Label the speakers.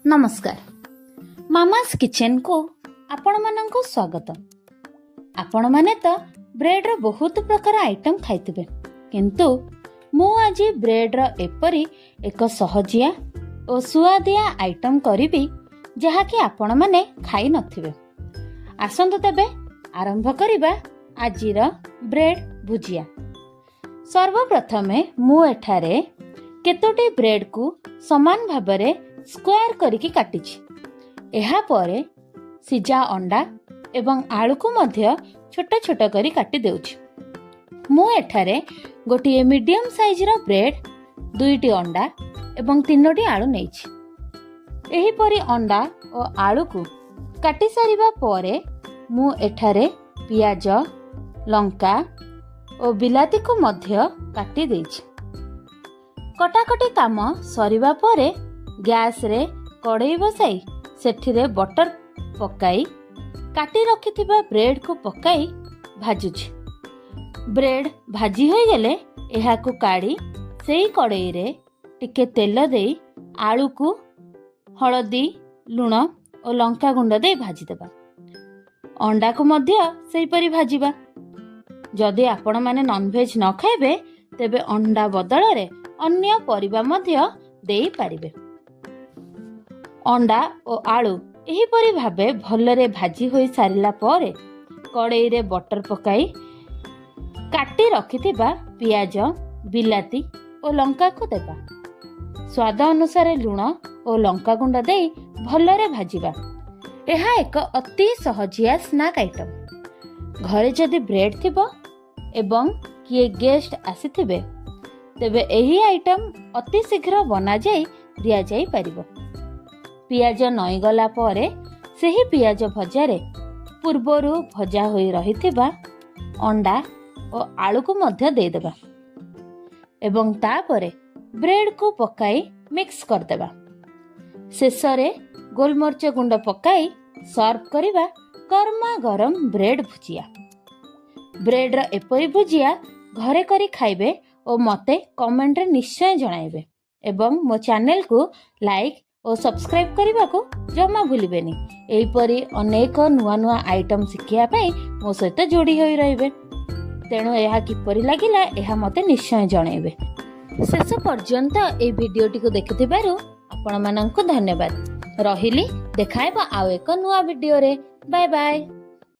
Speaker 1: ନମସ୍କାର, ମାମାସ୍ କିଚେନ୍କୁ ଆପଣମାନଙ୍କୁ ସ୍ୱାଗତ। ଆପଣମାନେ ତ ବ୍ରେଡ଼ର ବହୁତ ପ୍ରକାର ଆଇଟମ୍ ଖାଇଥିବେ, କିନ୍ତୁ ମୁଁ ଆଜି ବ୍ରେଡ଼ର ଏପରି ଏକ ସହଜିଆ ଓ ସୁଆଦିଆ ଆଇଟମ୍ କରିବି, ଯାହାକି ଆପଣମାନେ ଖାଇ ନଥିବେ। ଆସନ୍ତୁ ତେବେ ଆରମ୍ଭ କରିବା ଆଜିର ବ୍ରେଡ଼ ଭୁଜିଆ। ସର୍ବପ୍ରଥମେ ମୁଁ ଏଠାରେ କେତୋଟି ବ୍ରେଡ଼କୁ ସମାନ ଭାବରେ ସ୍କୋୟାର କରିକି କାଟିଛି। ଏହାପରେ ସିଝା ଅଣ୍ଡା ଏବଂ ଆଳୁକୁ ମଧ୍ୟ ଛୋଟ ଛୋଟ କରି କାଟି ଦେଉଛି। ମୁଁ ଏଠାରେ ଗୋଟିଏ ମିଡିୟମ ସାଇଜର ବ୍ରେଡ୍, ଦୁଇଟି ଅଣ୍ଡା ଏବଂ ତିନୋଟି ଆଳୁ ନେଇଛି। ଏହିପରି ଅଣ୍ଡା ଓ ଆଳୁକୁ କାଟି ସାରିବା ପରେ ମୁଁ ଏଠାରେ ପିଆଜ, ଲଙ୍କା ଓ ବିଲାତିକୁ ମଧ୍ୟ କାଟି ଦେଇଛି। କଟାକଟି କାମ ସରିବା ପରେ ଗ୍ୟାସରେ କଡ଼େଇ ବସାଇ ସେଥିରେ ବଟର ପକାଇ କାଟି ରଖିଥିବା ବ୍ରେଡକୁ ପକାଇ ଭାଜୁଛି। ବ୍ରେଡ୍ ଭାଜି ହୋଇଗଲେ ଏହାକୁ କାଢ଼ି ସେଇ କଡ଼େଇରେ ଟିକେ ତେଲ ଦେଇ ଆଳୁକୁ ହଳଦୀ, ଲୁଣ ଓ ଲଙ୍କା ଗୁଣ୍ଡ ଦେଇ ଭାଜିଦେବା। ଅଣ୍ଡାକୁ ମଧ୍ୟ ସେହିପରି ଭାଜିବା। ଯଦି ଆପଣମାନେ ନନଭେଜ୍ ନ ଖାଇବେ, ତେବେ ଅଣ୍ଡା ବଦଳରେ ଅନ୍ୟ ପରିବା ମଧ୍ୟ ଦେଇପାରିବେ। ଅଣ୍ଡା ଓ ଆଳୁ ଏହିପରି ଭାବେ ଭଲରେ ଭାଜି ହୋଇ ସାରିଲା ପରେ କଡ଼େଇରେ ବଟର ପକାଇ କାଟି ରଖିଥିବା ପିଆଜ, ବିଲାତି ଓ ଲଙ୍କାକୁ ଦେବା। ସ୍ୱାଦ ଅନୁସାରେ ଲୁଣ ଓ ଲଙ୍କାଗୁଣ୍ଡ ଦେଇ ଭଲରେ ଭାଜିବା। ଏହା ଏକ ଅତି ସହଜିଆ ସ୍ନାକ୍ ଆଇଟମ୍। ଘରେ ଯଦି ବ୍ରେଡ୍ ଥିବ ଏବଂ କିଏ ଗେଷ୍ଟ ଆସିଥିବେ, ତେବେ ଏହି ଆଇଟମ୍ ଅତି ଶୀଘ୍ର ବନାଯାଇ ଦିଆଯାଇପାରିବ। ପିଆଜ ନଇଁଗଲା ପରେ ସେହି ପିଆଜ ଭଜାରେ ପୂର୍ବରୁ ଭଜା ହୋଇ ରହିଥିବା ଅଣ୍ଡା ଓ ଆଳୁକୁ ମଧ୍ୟ ଦେଇଦେବା ଏବଂ ତାପରେ ବ୍ରେଡକୁ ପକାଇ ମିକ୍ସ କରିଦେବା। ଶେଷରେ ଗୋଲମରିଚ ଗୁଣ୍ଡ ପକାଇ ସର୍ଭ କରିବା ଗରମା ଗରମ ବ୍ରେଡ୍ ଭୁଜିଆ। ବ୍ରେଡ୍ର ଏପରି ଭୁଜିଆ ଘରେ କରି ଖାଇବେ ଓ ମୋତେ କମେଣ୍ଟରେ ନିଶ୍ଚୟ ଜଣାଇବେ ଏବଂ ମୋ ଚ୍ୟାନେଲକୁ ଲାଇକ୍ ଓ ସବସ୍କ୍ରାଇବ୍ କରିବାକୁ ଜମା ଭୁଲିବେନି। ଏହିପରି ଅନେକ ନୂଆ ନୂଆ ଆଇଟମ୍ ଶିଖିବା ପାଇଁ ମୋ ସହିତ ଯୋଡ଼ି ହୋଇ ରହିବେ। ତେଣୁ ଏହା କିପରି ଲାଗିଲା, ଏହା ମୋତେ ନିଶ୍ଚୟ ଜଣାଇବେ। ଶେଷ ପର୍ଯ୍ୟନ୍ତ ଏହି ଭିଡ଼ିଓଟିକୁ ଦେଖିଥିବାରୁ ଆପଣମାନଙ୍କୁ ଧନ୍ୟବାଦ। ରହିଲି, ଦେଖାହେବ ଆଉ ଏକ ନୂଆ ଭିଡ଼ିଓରେ। Bye bye.